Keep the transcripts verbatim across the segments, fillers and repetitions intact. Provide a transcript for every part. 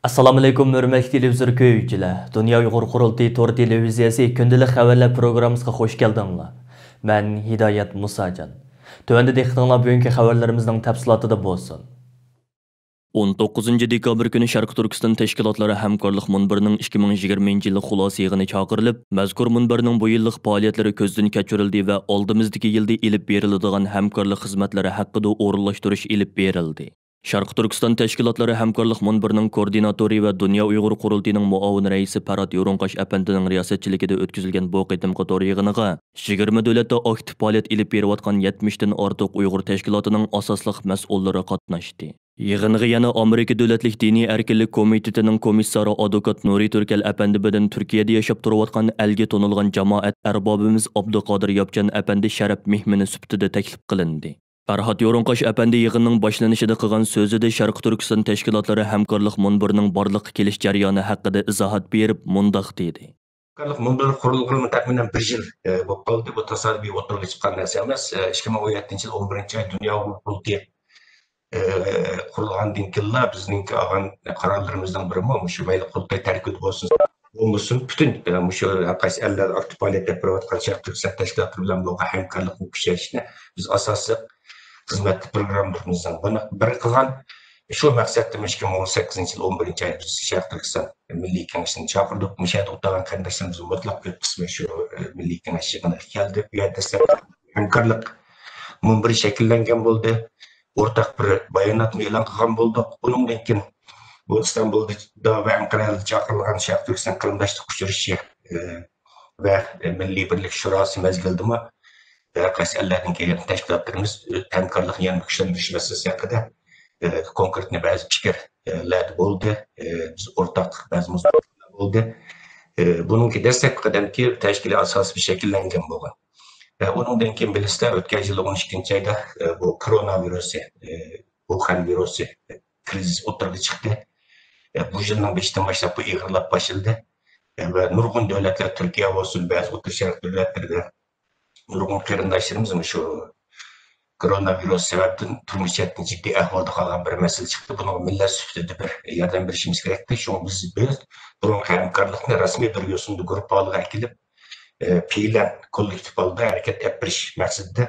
ئەسسالامۇئەلەيكۇم، ھۆرمەتلىك تېلېۋىزور كۆرگۈچىلەر! دۇنيا ئۇيغۇر قۇرۇلتىيى تور تېلېۋىزىيەسى كۈندىلىك خەۋەرلەر پروگراممىسىغا خۇش كەلدىڭلار. مەن ھىدايەت مۇساجان. تۆۋەندە دىققىتىڭلار بۈگۈنكى خەۋەرلىرىمىزنىڭ تەپسىلاتىدا بولسۇن. ئون توققۇزىنچى دېكابىر كۈنى شەرقىي تۈركىستان تەشكىلاتلىرى ھەمكارلىق مۇنبىرىنىڭ ئىككى مىڭ يىگىرمىنچى يىللىق خۇلاسە يىغىنى چاقىرىلىپ، مەزكۇر مۇنبەرنىڭ بۇ يىللىق پائالىيەتلىرى كۆزدىن كەچۈرۈلدى ۋە ئالدىمىزدىكى يىلدا ئېلىپ بېرىلىدىغان ھەمكارلىق خىزمەتلىرى ھەققىدە ئورۇنلاشتۇرۇش ئېلىپ بېرىلدى. شەرقىي تۈركىستان تەشكىلاتلىرى ھەمكارلىق مۇنبىرىنىڭ كوئوردىناتورى ۋە دۇنيا ئۇيغۇر قۇرۇلتىيىنىڭ مۇئاۋىن رەئىسى پەرھات يورۇنقاش ئەپەندىنىڭ رىياسەتچىلىكىدە ئۆتكۈزۈلگەن بۇ قېتىمقى تور يىغىنىغا يىگىرمە دۆلەتتە ئاكتىپ پائالىيەت ئېلىپ بېرىۋاتقان يەتمىشتىن ئارتۇق ئۇيغۇر تەشكىلاتىنىڭ ئاساسلىق مەسئۇللىرى قاتناشتى. يىغىنغا يەنە ئامېرىكا دۆلەتلىك دىنىي ئەركىنلىك كومىتېتىنىڭ كومىسسارى ئادۋوكات نۇرى تۈركەل ئەپەندى بىلەن تۈركىيەدە ياشاپ تۇرۇۋاتقان ئەلگە تونۇلغان جامائەت ئەربابىمىز ئابدۇقادىر ياپچان ئەپەندى شەرەپ مېھمىنى سۈپىتىدە تەكلىپ قىلىندى. پەرھات يورۇنقاش ئەپەندى يىغىننىڭ باشلىنىشىدا قىلغان سۆزىدە شەرقىي تۈركىستان تەشكىلاتلىرى ھەمكارلىق مۇنبىرىنىڭ بارلىققا كېلىش جەريانى ھەققىدە ئىزاھات بېرىپ، مۇنداق دېدى. ھەمكارلىق مۇنبىرى قۇرۇلغىلى تەخمىنەن بىر يىل، ئە، بولۇپ قالدى. بۇ تاسادىپىي ئوتتۇرىغا چىققان نەرسە ئەمەس. ئە، ئىككى مىڭ ئون يەتتىنچى يىل ئون بىرىنچى ئاي دۇنيا ئۇيغۇر قۇرۇلتىيى، ئە، قۇرۇلغاندىن كېيىنلا بىزنىڭكى ئالغان قارارلىرىمىزنىڭ بىرىمۇ مۇشۇ مەيلى قۇرۇلتاي تەركىبىدە بولسۇن، بولمىسۇن، پۈتۈن، ئە، مۇشۇ ھەر قايسى ئەللەردە ئاكتىپ پائالىيەت ئېلىپ بېرىۋاتقان شەرقىي تۈركىستان تەشكىلاتلىرى بىلەن بولغان ھەمكارلىقنى كۈچەيتىشنى بىز ئاساسلىق خىزمەت پىروگراممىمىزنىڭ بىر قىلغان. شۇ مەقسەتتىمۇ ئىككى مىڭ ئون سەككىزىنچى يىل ئون بىرىنچى ئايدا بىز شەرقىي تۈركىستان مىللىي كېڭىشىنى چاقىردۇق. مۇشۇ يەردە ئولتۇرغان قېرىنداشلىرىمىزنىڭ مۇتلەق كۆپ قىسمى شۇ، ئە، مىللىي كېڭەش يىغىنىغا كەلدى. بۇ يەردە دەسلەپ ھەمكارلىق مۇنبىرى شەكىللەنگەن بولدى. ئورتاق بىر باياناتمۇ ئېلان قىلغان بولدۇق. ئۇنىڭدىن كېيىن بۇ ئىستانبۇلدا ۋە ئەنقەرەدە چاقىرىلغان شەرقىي تۈركىستان قېرىنداشلىق ئۇچرىشىشى، ئە، ۋە مىللىي بىرلىك شۇراسى مەزگىلىدىمۇ ھەر قايسى ئەللەردىن كەلگەن تەشكىلاتلىرىمىز ھەمكارلىقنى يەنە كۈچلەندۈرۈش مەسىلىسى ھەققىدە، ئە، كونكرېتنى بەزى پىكىرلەردە بولدى. ئە، بىز ئورتاق بەزى مۇزاكىرىلەر بولدى. ئە، بۇنىڭكى دەسلەپكى قەدەمكى تەشكىلىي ئاساسى شەكىللەنگەن بولغان. ئە، ئۇنىڭدىن كېيىن بىلىسىلەر، ئۆتكەن يىلى ئون ئىككىنچى ئايدا، ئە، بۇ كورونا ۋىرۇسى، ئە، ۋۇخەن ۋىرۇسى كىرىزىس ئوتتۇرىغا چىقتى. ئە، بۇ يىلنىڭ بېشىدىن باشلاپ بۇ ئېغىرلاپ باشلىدى. ئە، ۋە نۇرغۇن دۆلەتلەر، تۈركىيە بولسۇن، بەزى ئوتتۇرا شەرق دۆلەتلىرىدە نۇرغۇن قېرىنداشلىرىمىز مۇشۇ كورونا ۋىرۇس سەۋەبىدىن تۇرمۇش جەھەتتىن جىددىي ئەھۋالدا قالغان بىر مەسىلە چىقتى. بۇنىڭغا مىللەت سۈپىتىدە بىر ياردەم بېرىشىمىز كېرەكتى. شۇڭا بىز، بىز بۇرۇنقى ھەمكارلىقنى رەسمىي بىر يوسۇندا گۇرۇپپا ھالىغا ئەكېلىپ، ئە، پېئىلەن كوللېكتىپ ھالدا ھەرىكەت ئېلىپ بېرىش مەقسىتىدە،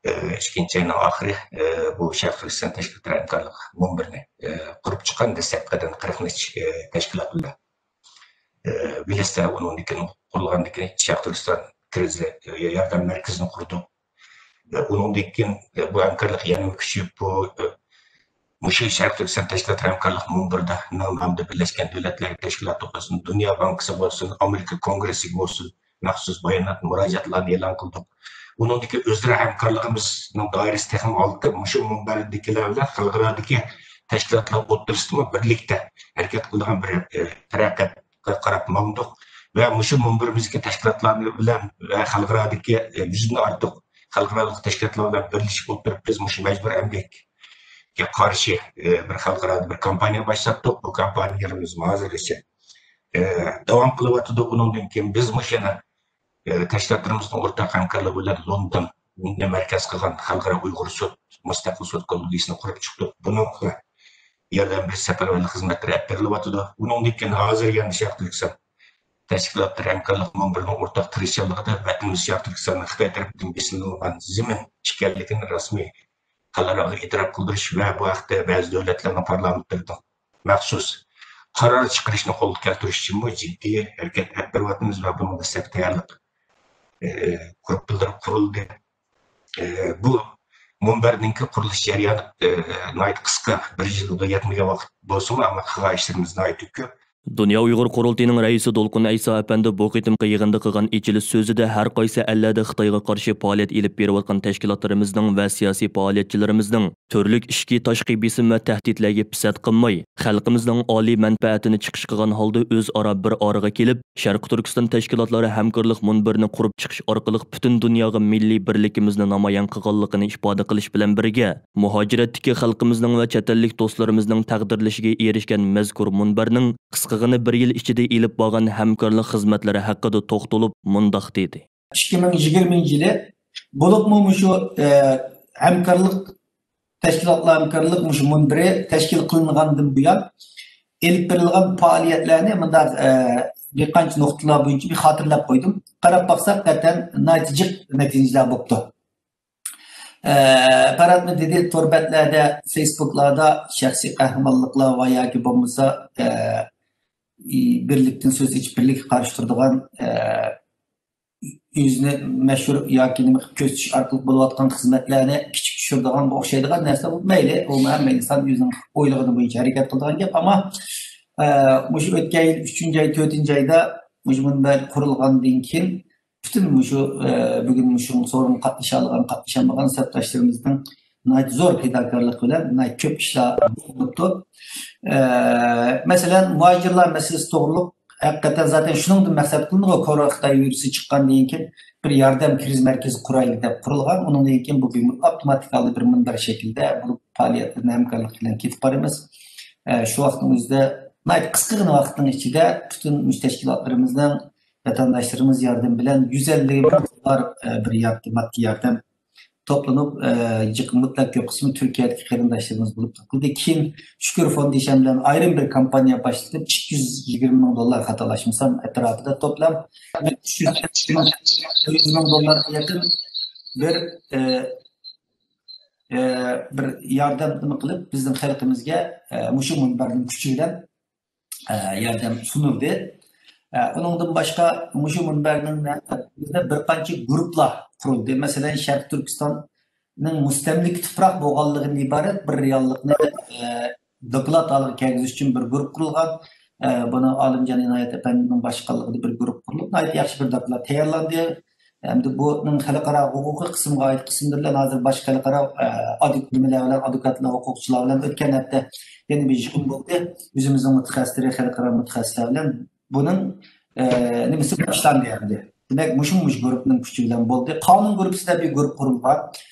ئە، ئىككىنچى ئاينىڭ ئاخىرى، ئە، بۇ شەرقىي تۈركىستان تەشكىلاتلىرى ھەمكارلىق مۇنبىرىنى، ئە، قۇرۇپ چىققان دەسلەپكى قەدەمدە قىرىق نەچچە، ئە، تەشكىلات بىلەن. ئە، بىلىسىلەر، ئۇنىڭدىن كېيىن قۇرۇلغاندىن كېيىن شەرقىي تۈركىستان كىرىزىس ياردەم مەركىزىنى قۇردۇق. ئە، ئۇنىڭدىن كېيىن، ئە، بۇ ھەمكارلىق يەنىمۇ كۈچىيىپ، بۇ، ئە، مۇشۇ شەرقىي تۈركىستان تەشكىلاتى ھەمكارلىق مۇنبىرىدا نامىدا بىرلەشكەن دۆلەتلەر تەشكىلاتى بولسۇن، دۇنيا بانكىسى بولسۇن، ئامېرىكا كونگرېسسىگە بولسۇن، مەخسۇس بايانات، مۇراجىئاتلارنى ئېلان قىلدۇق. ئۇنىڭدىكى ئۆزئارا ھەمكارلىقىمىزنىڭ دائىرىسى تېخىمۇ ئالتىپ، مۇشۇ مۇنبەردىكىلەر بىلەن خەلقئارادىكى تەشكىلاتلار ئوتتۇرىسىدىمۇ بىرلىكتە ھەرىكەت قىلىدىغان بىر، ئە، تەرەققىياتقا قاراپ ماڭدۇق. ۋە مۇشۇ مۇنبىرىمىزدىكى تەشكىلاتلار بىلەن ۋە خەلقئارادىكى، ئە، يۈزدىن ئارتۇق خەلقئارالىق تەشكىلاتلار بىلەن بىرلىشىپ ئولتۇرۇپ، بىز مۇشۇ مەجبۇرىي ئەمگەككە قارشى، ئە، بىر خەلقئارادا بىر كامپانىيە باشلاتتۇق. بۇ كامپانىيەمىز ھازىرغىچە، ئە، داۋام قىلىۋاتىدۇ. ئۇنىڭدىن كېيىن بىز مۇشۇ يەنە، ئە، تەشكىلاتلىرىمىزنىڭ ئورتاق ھەمكارلىقى بىلەن لوندوننى مەركەز قىلغان خەلقئارا ئۇيغۇر سوت، مۇستەقىل سوت كوللېگىيىسىنى قۇرۇپ چىقتۇق. بۇنىڭغا ياردەم بېرىش سەپەرۋەرلىك خىزمەتلىرى ئېلىپ بېرىلىۋاتىدۇ. ئۇنىڭدىن كېيىن ھازىر يەنە شەرقىي تۈركىستان تەشكىلاتلىرى ھەمكارلىق مۇنبىرىنىڭ ئورتاق تىرىشچانلىقىدا ۋەتىنىمىز شەرقىي تۈركىستاننىڭ خىتاي تەرىپىدىن بېسىلىنغان زېمىن ئىكەنلىكىنى رەسمىي خەلقئاراغا ئېتىراپ قىلدۇرۇش ۋە بۇ ھەقتە بەزى دۆلەتلەرنىڭ پارلامېنتلىرىنىڭ مەخسۇس قارار چىقىرىشنى قولغا كەلتۈرۈش ئۈچۈنمۇ جىددىي ھەرىكەت ئېلىپ بېرىۋاتىمىز ۋە بۇنىڭ دەسلەپكى تەييارلىق، ئى، گۇرۇپپىلىرى قۇرۇلدى. ئى، بۇ مۇنبەرنىڭكى قۇرۇلۇش جەريانى، ئى، ناھايىتى قىسقا، بىر يىلغا يەتمىگەن ۋاقىت بولسىمۇ، ئەمما قىلغان ئىشلىرىمىز ناھايىتى كۆپ. دۇنيا ئۇيغۇر قۇرۇلتىيىنىڭ رەئىسى دولقۇن ئەيسا ئەپەندى بۇ قېتىمقى يىغىندا قىلغان ئېچىلىش سۆزىدە ھەر قايسى ئەللەردە خىتايغا قارشى پائالىيەت ئېلىپ بېرىۋاتقان تەشكىلاتلىرىمىزنىڭ ۋە سىياسىي پائالىيەتچىلىرىمىزنىڭ تۈرلۈك ئىچكى، تاشقى بېسىم ۋە تەھدىتلەرگە پىسەت قىلماي، خەلقىمىزنىڭ ئالىي مەنپەئەتىنى چىقىش قىلغان ھالدا ئۆزئارا بىر ئارىغا كېلىپ، شەرقىي تۈركىستان تەشكىلاتلىرى ھەمكارلىق مۇنبىرىنى قۇرۇپ چىقىش ئارقىلىق پۈتۈن دۇنياغا مىللىي بىرلىكىمىزنى نامايان قىلغانلىقىنى ئىپادە قىلىش بىلەن بىرگە، مۇھاجىرەتتىكى خەلقىمىزنىڭ ۋە چەت ئەللىك دوستلىرىمىزنىڭ تەقدىرلىشىگە ئېرىشكەن مەزكۇر مۇنبەرنىڭ قىسقىغىنە بىر يىل ئىچىدە ئېلىپ بارغان ھەمكارلىق خىزمەتلىرى ھەققىدە توختىلىپ مۇنداق دېدى. ئىككى مىڭ يىگىرمىنچى يىلى، بولۇپمۇ مۇشۇ، ئە، ھەمكارلىق، تەشكىلاتلار ھەمكارلىق مۇشۇ مۇنبىرى تەشكىل قىلىنغاندىن بۇيان، ئېلىپ بېرىلغان پائالىيەتلەرنى مۇنداق، ئە، بىر قانچە نۇقتىلار بويىچە بىر خاتىرىلەپ قويدۇم. قاراپ باقساق، قەتئىيەن ناھايىتى جىق نەتىجىلەر بوپتۇ. ئە، پەرھاتمۇ دېدى، تور بەتلەردە، فېيسبۇكلاردا شەخسىي قەھرىمانلىقلار ۋە ياكى بولمىسا، ئە، بىرلىكتىن سۆز ئېچىپ، بىرلىككە قارشى تۇرىدىغان، ئە، ئۆزىنى مەشھۇر ياكى نېمە قىلىپ كۆرسىتىش ئارقىلىق بولۇۋاتقان خىزمەتلەرنى كىچىك چۈشۈرىدىغان، ئوخشايدىغان نەرسە بۇ. مەيلى، ئۇ ھەممە ئىنسان ئۆزىنىڭ ئويلىغىنى بويىچە ھەرىكەت قىلىدىغان گەپ. ئەمما، ئە، مۇشۇ ئۆتكەن يىل ئۈچىنچى ئاي، تۆتىنچى ئايدا مۇشۇ مۇنبەر قۇرۇلغاندىن كېيىن، پۈتۈن مۇشۇ، ئە، بۈگۈن مۇشۇ سورۇنغا قاتنىشالىغان، قاتنىشالمىغان سەپداشلىرىمىزنىڭ ناھايىتى زور پىداكارلىق بىلەن ناھايىتى كۆپ ئىشلار بولۇپتۇ. ئە، مەسىلەن، مۇھاجىرلار مەسىلىسى توغرۇلۇق ھەقىقەتەن زاتەن شۇنىڭدىن مەقسەت قىلىنىدىغۇ، كورونا خىتاي ۋىرۇسى چىققاندىن كېيىن بىر ياردەم كىرىز مەركىزى قۇرايلى دەپ قۇرۇلغان. ئۇنىڭدىن كېيىن بۇ بىر ئاپتوماتىك ھالدا بىر مۇنبەر شەكلىدە بۇ پائالىيەتلەرنى ھەمكارلىق بىلەن كېتىپ بارىمىز. ئە، شۇ ۋاقىتنىڭ ئۆزىدە ناھايىتى قىسقىغىنە ۋاقىتنىڭ ئىچىدە پۈتۈن مۇشۇ تەشكىلاتلىرىمىزنىڭ ۋەتەنداشلىرىمىز ياردىمى بىلەن يۈز ئەللىك مىڭ دوللار، ئە، بىر ياردەم، ماددىي ياردەم توپلىنىپ، ئە، جىق-، مۇتلەق كۆپ قىسمى تۈركىيەدىكى قېرىنداشلىرىمىز بولۇپ تاپىلدى. كېيىن شۈكۈر فوندېيشن بىلەن ئايرىم بىر كامپانىيە باشلىتىپ، ئىككى يۈز يىگىرمە مىڭ دوللار، خاتالاشمىسام، ئەتراپىدا توپلام ئۈچ يۈز مىڭ دوللارغا يېقىن بىر، ئە، ئە، بىر ياردەم نېمە قىلىپ، بىزنىڭ خەلقىمىزگە، ئە، مۇشۇ مۇنبەرنىڭ كۈچى بىلەن ئە، ياردەم سۇنۇلدى. ئە، ئۇنىڭدىن باشقا مۇشۇ مۇنبەرنىڭ نەزىرىدە بىر قانچە گۇرۇپپىلار قۇرۇلدى. مەسىلەن، شەرقىي تۈركىستاننىڭ مۇستەملىكە تۇپراق بولغانلىقىدىن ئىبارەت بىر رېئاللىقنى، ئە، دوكلات ھالىغا كەلگۈزۈش ئۈچۈن بىر گۇرۇپ قۇرۇلغان. ئە، بۇنى ئالىمجان ئىنايەت ئەپەندىنىڭ باشقانلىقىدا بىر گۇرۇپ قۇرۇلۇپ، ناھايىتى ياخشى بىر دوكلات تەييارلاندى. ئەمدى بۇنىڭ خەلقئارا ھوقۇقىي قىسمىغا ئائىت قىسىملىرى بىلەن ھازىر باشقا خەلقئارا، ئە، ئادۋوكات نېمىلەر بىلەن، ئادۋوكاتلار، ھوقۇقچىلار بىلەن ئۆتكەن ھەپتە يەنە بىر يىغىن بولدى. ئۆزىمىزنىڭ مۇتەخەسسىسلىرى، خەلقئارا مۇتەخەسسىسلەر بىلەن بۇنىڭ، ئە، نېمىسى باشلاندى ئەمدى. دېمەك، مۇشۇ، مۇشۇ گۇرۇپنىڭ كۈچى بىلەن بولدى. قانۇن گۇرۇپپىسىدا بىر گۇرۇپ قۇرۇلغان.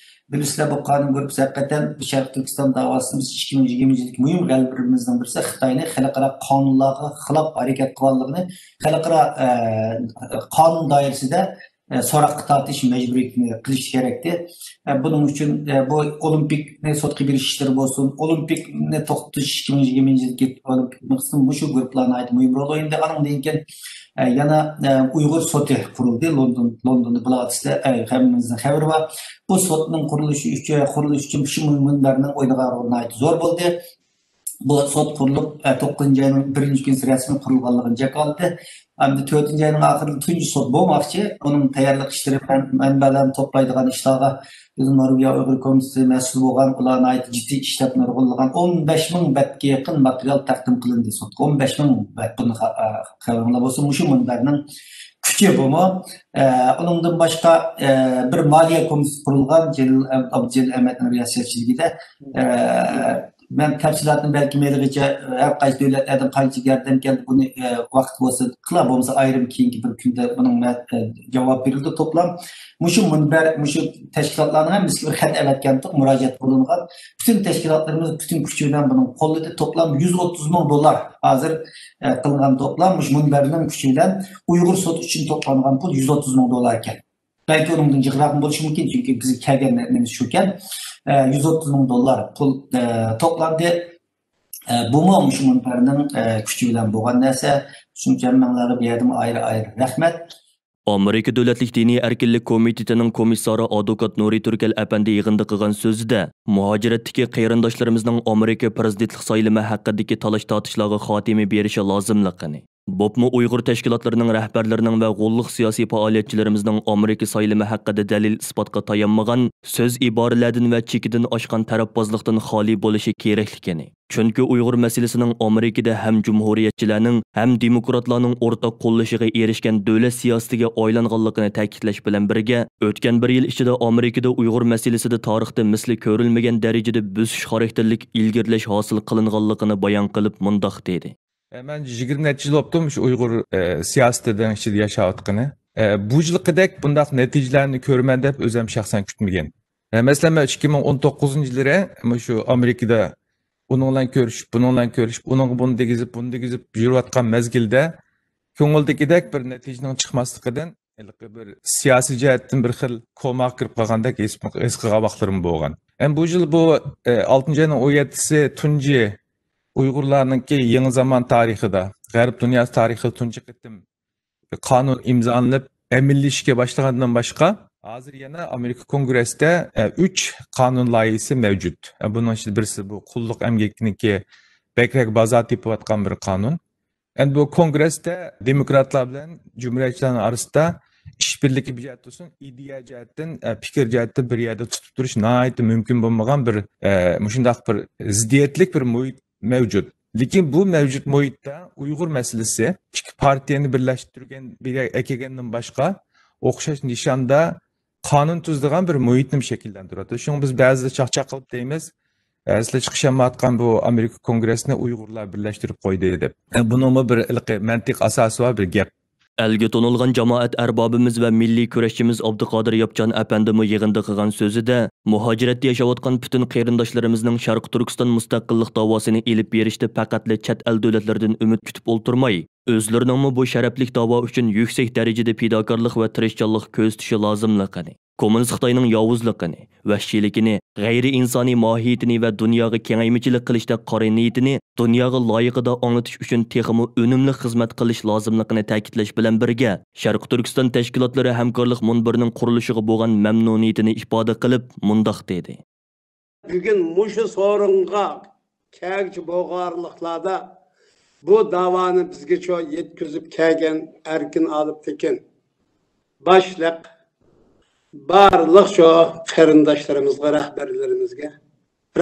بىلىسىلەر، بۇ قانۇن گۇرۇپپىسى ھەقىقەتەن شەرقىي تۈركىستان داۋاسىدا بىز ئىككى مىڭ يىگىرمە يىلدىكى مۇھىم غەلىبىلىرىمىزنىڭ بىرسى خىتاينى خەلقئارا قانۇنلارغا خىلاپ ھەرىكەت قىلغانلىقىنى، خەلقئارا، ئە، قانۇن دائىرىسىدە، ئە، سوراققا تارتىش مەجبۇرىيىتىنى قىلىش كېرەكتى. ئە، بۇنىڭ ئۈچۈن، ئە، بۇ ئولىمپىكنى سوتقا بېرىش ئىشلىرى بولسۇن، ئولىمپىكنى توختىتىش، ئىككى مىڭ يىگىرمىنچى يىلدىكى ئولىمپىك مۇشۇ گۇرۇپپىلار ناھايىتى مۇھىم رول ئوينىدى. ئانىڭدىن كېيىن ئە، يەنە، ئە، ئۇيغۇر سوتى قۇرۇلدى. لوندون، لوندوندا بولۇۋاتىسىلەر، ئە، ھەممىمىزنىڭ خەۋىرى بار. بۇ سوتنىڭ قۇرۇلۇشى ئۈچۈن، قۇرۇلۇشى ئۈچۈن شۇ مۇنبەرنىڭ ئوينىغان رولى ناھايىتى زور بولدى. بۇ سوت قۇرۇلۇپ، ئە، توققۇزىنچى ئاينىڭ بىرىنچى كۈنى رەسمىي قۇرۇلغانلىقىنى جاكارلىدى. ئەمدى تۆتىنچى ئاينىڭ ئاخىرىدا تۇنجى سوت بولماقچى. ئۇنىڭ تەييارلىق ئىشلىرى، مەن-، مەنبەلەرنى توپلايدىغان ئىشلارغا بىزنىڭ نورۋېگىيە ئۇيغۇر كومىتېتى مەسئۇل بولغان، ئۇلار ناھايىتى جىددىي ئىشلەپ نۇرغۇنلىغان، ئون بەش مىڭ بەتكە يېقىن ماتېرىيال تەقدىم قىلىندى سوتقا. ئون بەش مىڭ بەت، بۇنى خا-، ئا، خەۋىرىڭلار بولسۇن. مۇشۇ مۇنبەرنىڭ كۈچى بۇمۇ. ئە، ئۇنىڭدىن باشقا، ئە، بىر مالىيە كومىتېتى قۇرۇلغان، جېلىل ئەم-، ئابدۇجېلىل ئەمەتنىڭ رىياسەتچىلىكىدە. ئە، مەن تەپسىلاتنى بەلكىم ھېلىغىچە ھەر قايسى دۆلەتلەردىن قانچە ياردەم كەلدى، بۇنى، ئە، ۋاقىت بولسا قىلا، بولمىسا ئايرىم كېيىنكى بىر كۈندە بۇنىڭ مەن، ئە، جاۋاب بېرىلدى توپلام. مۇشۇ مۇنبەر، مۇشۇ تەشكىلاتلارنىڭ ھەممىسىگە بىر خەت ئەۋەتكەنتۇق، مۇراجىئەت قىلىنغان. پۈتۈن تەشكىلاتلىرىمىز پۈتۈن كۈچى بىلەن بۇنىڭ قوللىدى. توپلام يۈز ئوتتۇز مىڭ دوللار ھازىر، ئە، قىلىنغان توپلام مۇشۇ مۇنبەرنىڭ كۈچى بىلەن ئۇيغۇر سوتى ئۈچۈن توپلانغان پۇل يۈز ئوتتۇز مىڭ دوللار ئىكەن. بەلكى ئۇنىڭدىن جىقراقمۇ بولۇشى مۇمكىن، چۈنكى بىزگە كەلگەن نەرسىمىز شۇكەن. ئە، يۈز ئوتتۇز مىڭ دوللار پۇل، ئە، توپلاندى. ئە، بۇمۇ مۇشۇ مۇنبەرنىڭ، ئە، كۈچى بىلەن بولغان نەرسە. شۇنىڭ ئۈچۈن ھەممىڭلارغا بۇ يەردىن ئايرى-ئايرى رەھمەت. ئامېرىكا دۆلەتلىك دىنىي ئەركىنلىك كومىتېتىنىڭ كومىسسارى ئادۋوكات نۇرى تۈركەل ئەپەندى يىغىندا قىلغان سۆزىدە، مۇھاجىرەتتىكى قېرىنداشلىرىمىزنىڭ ئامېرىكا پىرېزىدېنتلىق سايلىمى ھەققىدىكى تالاش-تارتىشلارغا خاتىمە بېرىشى لازىملىقىنى، بولۇپمۇ ئۇيغۇر تەشكىلاتلىرىنىڭ رەھبەرلىرىنىڭ ۋە غوللۇق سىياسىي پائالىيەتچىلىرىمىزنىڭ ئامېرىكا سايلىمى ھەققىدە دەلىل-ئىسپاتقا تايانمىغان، سۆز ئىبارىلەردىن ۋە چېكىدىن ئاشقان تەرەپبازلىقتىن خالىي بولۇشى كېرەكلىكىنى، چۈنكى ئۇيغۇر مەسىلىسىنىڭ ئامېرىكىدا ھەم جۇمھۇرىيەتچىلەرنىڭ، ھەم دېموكراتلارنىڭ ئورتاق قوللىشىغا ئېرىشكەن دۆلەت سىياسىتىگە ئايلانغانلىقىنى تەكىتلەش بىلەن بىرگە، ئۆتكەن بىر يىل ئىچىدە ئامېرىكىدا ئۇيغۇر مەسىلىسىدە تارىختا مىسلى كۆرۈلمىگەن دەرىجىدە بۆسۈش خاراكتېرلىك ئىلگىرىلەش ھاسىل قىلىنغانلىقىنى بايان قىلىپ مۇنداق دېدى. ئە، مەن يىگىرمە نەچچە يىل بوپتۇ مۇشۇ ئۇيغۇر، ئە، سىياسىتىنىڭ ئىچىدە ياشاۋاتقىنى. ئە، بۇ يىلقىدەك بۇنداق نەتىجىلەرنى كۆرىمەن دەپ ئۆزۈم شەخسەن كۈتمىگەن. ئە، مەسىلەن، مەن ئىككى مىڭ ئون توققۇزىنچى يىللىرى مۇشۇ ئامېرىكىدا ئۇنىڭ بىلەن كۆرۈشۈپ، بۇنىڭ بىلەن كۆرۈشۈپ، ئۇنىڭغا بۇنى دېگۈزۈپ، بۇنى دېگۈزۈپ يۈرۈۋاتقان مەزگىلدە كۆڭۈلدىكىدەك بىر نەتىجىنىڭ چىقماسلىقىدىن ھېلىقى بىر سىياسىي جەھەتتىن بىر خىل كوماغا كىرىپ قالغاندەك ھېس، ھېس قىلغان ۋاقىتلىرىم بولغان. ئەمما بۇ يىل بۇ، ئە، ئالتىنچى ئاينىڭ ئون يەتتىسى تۇنجى ئۇيغۇرلارنىڭكى يېڭى زامان تارىخىدا، غەرب دۇنياسى تارىخىدا تۇنجى قېتىم قانۇن ئىمزالىنىپ ئەمەلىيلىشىشكە باشلىغاندىن باشقا، ھازىر يەنە ئامېرىكا كونگرېسىدا، ئە، ئۈچ قانۇن لايىھىسى مەۋجۇت. ئە، بۇنىڭ ئىچىدە بىرسى بۇ قۇللۇق ئەمگىكىنىڭكى بەكرەك بازار تېپىۋاتقان بىر قانۇن. ئەمدى بۇ كونگرېسدا دېموكراتلار بىلەن جۇمھۇرىيەتچىلەرنىڭ ئارىسىدا ئىشبىرلىكى جەھەتتە بولسۇن، ئىدىيە جەھەتتىن، ئە، پىكىر جەھەتتىن بىر يەردە تۇتۇپ تۇرۇش ناھايىتى مۇمكىن بولمىغان بىر، ئە، مۇشۇنداق بىر زىددىيەتلىك بىر مۇھىت مەۋجۇت. لېكىن بۇ مەۋجۇت مۇھىتتا ئۇيغۇر مەسىلىسى ئىككى پارتىيەنى بىرلەشتۈرگەن، بىر يەرگە ئەكەلگەندىن باشقا، ئوخشاش نىشاندا قانۇن تۈزىدىغان بىر مۇھىتنى شەكىللەندۈرۈۋاتىدۇ. شۇڭا بىز بەزىدە چاقچاق قىلىپ دەيمىز، ئە، سىلەر چىقىشالمايۋاتقان بۇ ئامېرىكا كونگرېسسىنى ئۇيغۇرلار بىرلەشتۈرۈپ قويدى دەپ. ئە، بۇنىڭمۇ بىر ھېلىقى مەنتىق ئاساسى بار بىر گەپ. ئەلگە تونۇلغان جامائەت ئەربابىمىز ۋە مىللىي كۈرەشچىمىز ئابدۇقادىر ياپچان ئەپەندىمۇ يىغىندا قىلغان سۆزىدە، مۇھاجىرەتتە ياشاۋاتقان پۈتۈن قېرىنداشلىرىمىزنىڭ شەرقىي تۈركىستان مۇستەقىللىق داۋاسىنى ئېلىپ بېرىشتا پەقەتلا چەت ئەل دۆلەتلىرىدىن ئۈمىد كۈتۈپ ئولتۇرماي، ئۆزلىرىنىڭمۇ بۇ شەرەپلىك داۋا ئۈچۈن يۈكسەك دەرىجىدە پىداكارلىق ۋە تىرىشچانلىق كۆرسىتىشى لازىملىقىنى، كوممۇنىست خىتاينىڭ ياۋۇزلۇقىنى، ۋەھشىيلىكىنى، غەيرىئىنسانىي ماھىيىتىنى ۋە دۇنياغا كېڭەيمىچىلىك قىلىشتەك قارا نىيىتىنى دۇنياغا لايىقىدا ئاڭلىتىش ئۈچۈن تېخىمۇ ئۈنۈملۈك خىزمەت قىلىش لازىملىقىنى تەكىتلەش بىلەن بىرگە، شەرقىي تۈركىستان تەشكىلاتلىرى ھەمكارلىق مۇنبىرىنىڭ قۇرۇلۇشىغا بولغان مەمنۇنىيىتىنى ئىپادە قىلىپ، مۇنداق دېدى. بۈگۈن مۇشۇ سورۇنغا كەلگۈچى بولغانلىقلاردا بۇ داۋانى بىزگىچۇ يەتكۈزۈپ كەلگەن ئەركىن ئالىپ تېكىن باشلىق، بارلىق شۇ قېرىنداشلىرىمىزغا، رەھبەرلىرىمىزگە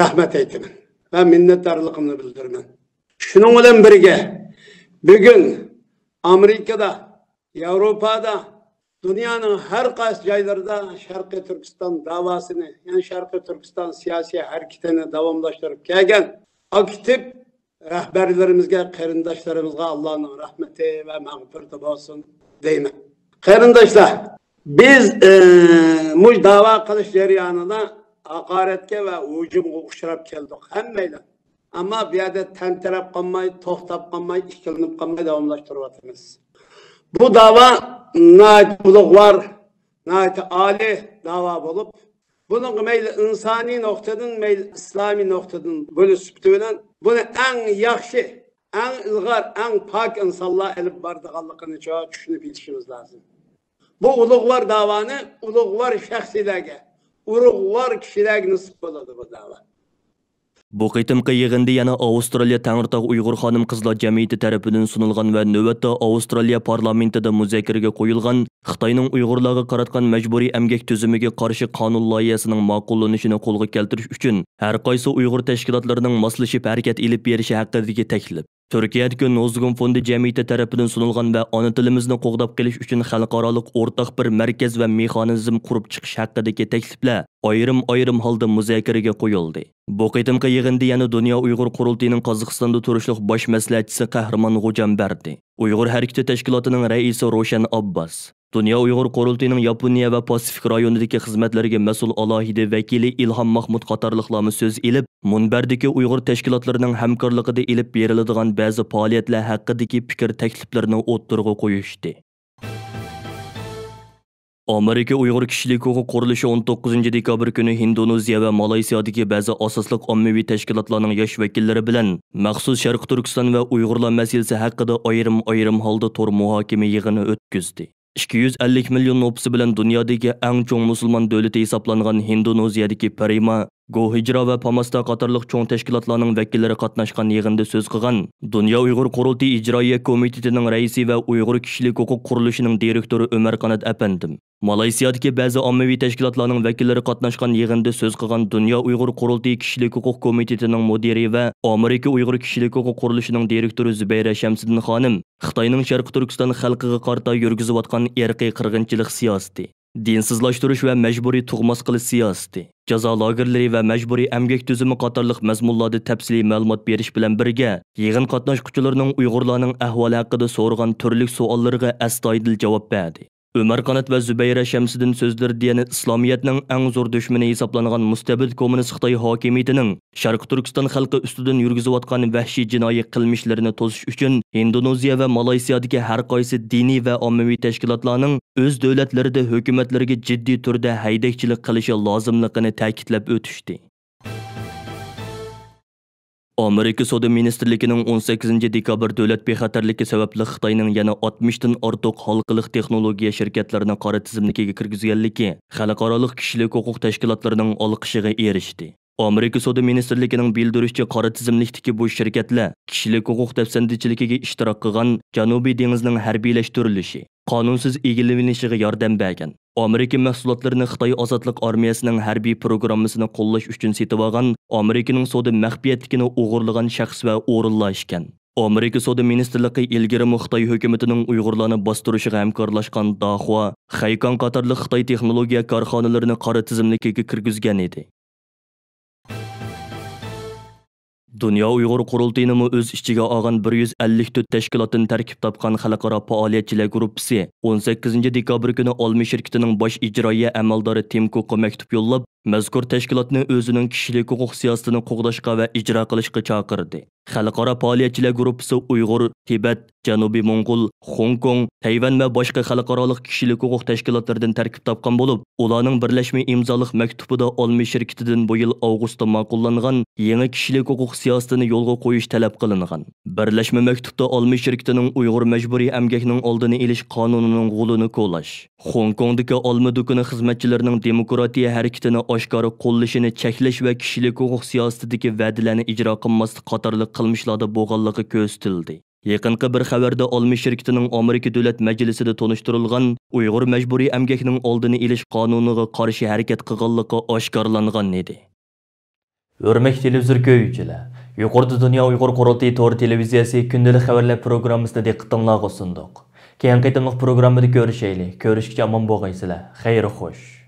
رەھمەت ئېيتىمەن ۋە مىننەتدارلىقىمنى بىلدۈرىمەن. شۇنىڭ بىلەن بىرگە، بۈگۈن ئامېرىكىدا، ياۋروپادا، دۇنيانىڭ ھەر قايسى جايلىرىدا شەرقىي تۈركىستان داۋاسىنى، يەنى شەرقىي تۈركىستان سىياسىي ھەرىكىتىنى داۋاملاشتۇرۇپ كەلگەن ئاكتىپ رەھبەرلىرىمىزگە، قېرىنداشلىرىمىزغا ئاللانىڭ رەھمىتى ۋە مەغپىرىتى بولسۇن دەيمەن. قېرىنداشلار، بىز، ئى، مۇشۇ داۋا قىلىش جەريانىدا ھاقارەتكە ۋە ھۇجۇمغا ئۇچراپ كەلدۇق ھەممەيلەن. ئەمما بۇ يەردە تەمتىرەپ قالماي، توختاپ قالماي، ئىككىلىنىپ قالماي داۋاملاشتۇرۇۋاتىمىز. بۇ داۋا ناھايىتى ئۇلۇغۋار، ناھايىتى ئالىي داۋا بولۇپ، بۇنىڭغا مەيلى ئىنسانىي نۇقتىدىن، مەيلى ئىسلامىي نۇقتىدىن بولۇش سۈپىتى بىلەن بۇنى ئەڭ ياخشى، ئەڭ ئىلغار، ئەڭ پاك ئىنسانلار ئېلىپ بارىدىغانلىقىنى چوڭ چۈشىنىپ يېتىشىمىز لازىم. بۇ ئۇلۇغۋار داۋانى ئۇلۇغۋار شەخسىيلەرگە، ئۇلۇغۋار كىشىلەرگە نېسىپ بولىدۇ بۇ داۋا. بۇ قېتىمقى يىغىندا يەنە ئاۋسترالىيە تەڭرىتاغ ئۇيغۇر خانىم قىزلار جەمئىيىتى تەرىپىدىن سۇنۇلغان ۋە نۆۋەتتە ئاۋسترالىيە پارلامېنتىدا مۇزاكىرىگە قويۇلغان خىتاينىڭ ئۇيغۇرلارغا قاراتقان مەجبۇرىي ئەمگەك تۈزۈمىگە قارشى قانۇن لايىھەسىنىڭ ماقۇللىنىشىنى قولغا كەلتۈرۈش ئۈچۈن ھەر قايسى ئۇيغۇر تەشكىلاتلىرىنىڭ ماسلىشىپ ھەرىكەت ئېلىپ بېرىشى ھەققىدىكى تەكلىپ، تۈركىيەدىكى نوزگۇم فوندى جەمئىيىتى تەرىپىدىن سۇنۇلغان ۋە ئانا تىلىمىزنى قوغداپ قېلىش ئۈچۈن خەلقئارالىق ئورتاق بىر مەركەز ۋە مېخانىزم قۇرۇپ چىقىش ھەققىدىكى تەكلىپلەر ئايرىم-ئايرىم ھالدا مۇزاكىرىگە قويۇلدى. بۇ قېتىمقى يىغىندا يەنە دۇنيا ئۇيغۇر قۇرۇلتىيىنىڭ قازاقىستاندا تۇرۇشلۇق باش مەسلىھەتچىسى قەھرىمان غوجام بەردى. ئۇيغۇر ھەرىكىتى تەشكىلاتىنىڭ رەئىسى روشەن ئابباس، دۇنيا ئۇيغۇر قۇرۇلتىيىنىڭ ياپونىيە ۋە پاسىفىك رايونىدىكى خىزمەتلىرىگە مەسئۇل ئالاھىدە ۋەكىلى ئىلھام ماخمۇت قاتارلىقلارمۇ سۆز ئېلىپ، مۇنبەردىكى ئۇيغۇر تەشكىلاتلىرىنىڭ ھەمكارلىقىدا ئېلىپ بېرىلىدىغان بەزى پائالىيەتلەر ھەققىدىكى پىكىر تەكلىپلىرىنى ئوتتۇرىغا قويۇشتى. ئامېرىكا ئۇيغۇر كىشىلىك ھوقۇق قۇرۇلۇشى ئون توققۇزىنچى دېكابىر كۈنى ھىندونېزىيە ۋە مالايسىيادىكى بەزى ئاساسلىق ئاممىۋى تەشكىلاتلارنىڭ ياش ۋەكىللىرى بىلەن مەخسۇس شەرقىي تۈركىستان ۋە ئۇيغۇرلار مەسىلىسى ھەققىدە ئايرىم-ئايرىم ھالدا تور مۇھاكىمە يىغىنى ئۆتكۈزدى. ئىككى يۈز ئەللىك مىليون نوپۇسى بىلەن دۇنيادىكى ئەڭ چوڭ مۇسۇلمان دۆلىتى ھېسابلانغان ھىندونېزىيەدىكى پرىما، گوھىجرا ۋە پاماستا قاتارلىق چوڭ تەشكىلاتلارنىڭ ۋەكىللىرى قاتناشقان يىغىندا سۆز قىلغان دۇنيا ئۇيغۇر قۇرۇلتىيى ئىجرائىيە كومىتېتىنىڭ رەئىسى ۋە ئۇيغۇر كىشىلىك ھوقۇق قۇرۇلۇشىنىڭ دىرېكتورى ئۆمەر قانات ئەپەندىم، مالايسىيادىكى بەزى ئاممىۋى تەشكىلاتلارنىڭ ۋەكىللىرى قاتناشقان يىغىندا سۆز قىلغان دۇنيا ئۇيغۇر قۇرۇلتىيى كىشىلىك ھوقۇق كومىتېتىنىڭ مۇدىرى ۋە ئامېرىكا ئۇيغۇر كىشىلىك ھوقۇق قۇرۇلۇشىنىڭ دىرېكتورى زۇبەيرە شەمسىدىن خانىم، خىتاينىڭ شەرقىي تۈركىستان خەلقىگە قارىتا يۈرگۈزۈۋاتقان ئىرقىي قىرغىنچىلىق سىياسىتى، دىنسىزلاشتۇرۇش ۋە مەجبۇرىي تۇغماس قىلىش سىياسىتى، جازا لاگېرلىرى ۋە مەجبۇرىي ئەمگەك تۈزۈمى قاتارلىق مەزمۇنلاردا تەپسىلىي مەلۇمات بېرىش بىلەن بىرگە، يىغىن قاتناشقۇچىلىرىنىڭ ئۇيغۇرلارنىڭ ئەھۋالى ھەققىدە سورىغان تۈرلۈك سوئاللىرىغا ئەستايىدىل جاۋاب بەردى. ئۆمەر قانات ۋە زۇبەيرە شەمسىدىن سۆزلىرىدە يەنە ئىسلامىيەتنىڭ ئەڭ زور دۈشمىنى ھېسابلانغان مۇستەبىت كوممۇنىست خىتاي ھاكىمىيىتىنىڭ شەرقىي تۈركىستان خەلقى ئۈستىدىن يۈرگۈزۈۋاتقان ۋەھشىي جىنايى قىلمىشلىرىنى توسۇش ئۈچۈن ھىندونېزىيە ۋە مالايسىيادىكى ھەر قايسى دىنىي ۋە ئاممىۋى تەشكىلاتلارنىڭ ئۆز دۆلەتلىرىدە ھۆكۈمەتلىرىگە جىددىي تۈردە ھەيدەكچىلىك قىلىشى لازىملىقىنى تەكىتلەپ ئۆتۈشتى. ئامېرىكا سودا مىنىستىرلىكىنىڭ ئون سەككىزىنچى دېكابىر دۆلەت بىخەتەرلىكى سەۋەبلىك خىتاينىڭ يەنە ئاتمىشتىن ئارتۇق ھالقىلىق تېخنولوگىيە شىركەتلىرىنى قارا تىزىملىكىگە كىرگۈزگەنلىكى خەلقئارالىق كىشىلىك ھوقۇق تەشكىلاتلىرىنىڭ ئالقىشىغا ئېرىشتى. ئامېرىكا سودا مىنىستىرلىكىنىڭ بىلدۈرۈشىچە، قارا تىزىملىكتىكى بۇ شىركەتلەر كىشىلىك ھوقۇق دەپسەندىچىلىكىگە ئىشتىراك قىلغان جەنۇبىي دېڭىزنىڭ ھەربىيلەشتۈرۈلۈشى، قانۇنسىز ئىگىلىۋېلىنىشىغا ياردەم بەرگەن، ئامېرىكا مەھسۇلاتلىرىنى خىتاي ئازادلىق ئارمىيەسىنىڭ ھەربىي پروگراممىسىنى قوللاش ئۈچۈن سېتىۋالغان، ئامېرىكىنىڭ سودا مەخپىيەتلىكىنى ئوغرىلىغان شەخس ۋە ئورۇنلار ئىكەن. ئامېرىكا سودا مىنىستىرلىقى ئىلگىرىمۇ خىتاي ھۆكۈمىتىنىڭ ئۇيغۇرلارنى باستۇرۇشىغا ھەمكارلاشقان داخۇا، خەيكاڭ قاتارلىق خىتاي تېخنولوگىيە كارخانىلىرىنى قارا تىزىملىكىگە كىرگۈزگەن ئىدى. دۇنيا ئۇيغۇر قۇرۇلتىيىنىمۇ ئۆز ئىچىگە ئالغان بىر يۈز ئەللىك تۆت تەشكىلاتتىن تەركىب تاپقان خەلقئارا پائالىيەتچىلەر گۇرۇپپىسى ئون سەككىزىنچى دېكابىر كۈنى ئالما شىركىتىنىڭ باش ئىجرائىيە ئەمەلدارى تىم كۇكقا مەكتۇپ يوللاپ، مەزكۇر تەشكىلاتنى ئۆزىنىڭ كىشىلىك ھوقۇق سىياسىتىنى قوغداشقا ۋە ئىجرا قىلىشقا چاقىردى. خەلقئارا پائالىيەتچىلەر گۇرۇپپىسى ئۇيغۇر، تىبەت، جەنۇبىي موڭغۇل، خوڭكوڭ، تەيۋەن ۋە باشقا خەلقئارالىق كىشىلىك ھوقۇق تەشكىلاتلىرىدىن تەركىب تاپقان بولۇپ، ئۇلارنىڭ بىرلەشمە ئىمزالىق مەكتۇبىدا ئالما شىركىتىدىن بۇ يىل ئاۋغۇستتا ماقۇللانغان يېڭى كىشىلىك ھوقۇق سىياسىتىنى يولغا قويۇش تەلەپ قىلىنغان. بىرلەشمە مەكتۇپتا ئالما شىركىتىنىڭ ئۇيغۇر مەجبۇرىي ئەمگەكنىڭ ئالدىنى ئېلىش قانۇنىنىڭ غولىنى كولاش، خوڭكوڭدىكى ئالما دۇكىنى خىزمەتچىلىرىنىڭ دېموكراتىيە ھەرىكىتىنى ئاشكارا قوللىشىنى چەكلەش ۋە كىشىلىك ھوقۇق سىياسىتىدىكى ۋەدىلەرنى ئىجرا قىلماسلىق قاتارلىق قىلمىشلاردا بولغانلىقى كۆرسىتىلدى. يېقىنقى بىر خەۋەردە ئالما شىركىتىنىڭ ئامېرىكا دۆلەت مەجلىسىدە تونۇشتۇرۇلغان ئۇيغۇر مەجبۇرىي ئەمگەكنىڭ ئالدىنى ئېلىش قانۇنىغا قارشى ھەرىكەت قىلغانلىقى ئاشكارىلانغان ئىدى. ھۆرمەتلىك تېلېۋىزور كۆرگۈچىلەر، يۇقىرىدا دۇنيا ئۇيغۇر قۇرۇلتىيى تور تېلېۋىزىيەسى كۈندىلىك خەۋەرلەر پروگراممىسىنى دىققىتىڭلارغا سۇندۇق. كېيىنكى قېتىملىق پروگراممىدا كۆرۈشەيلى. كۆرۈشكىچە ئامان بولغايسىلەر. خەير خوش.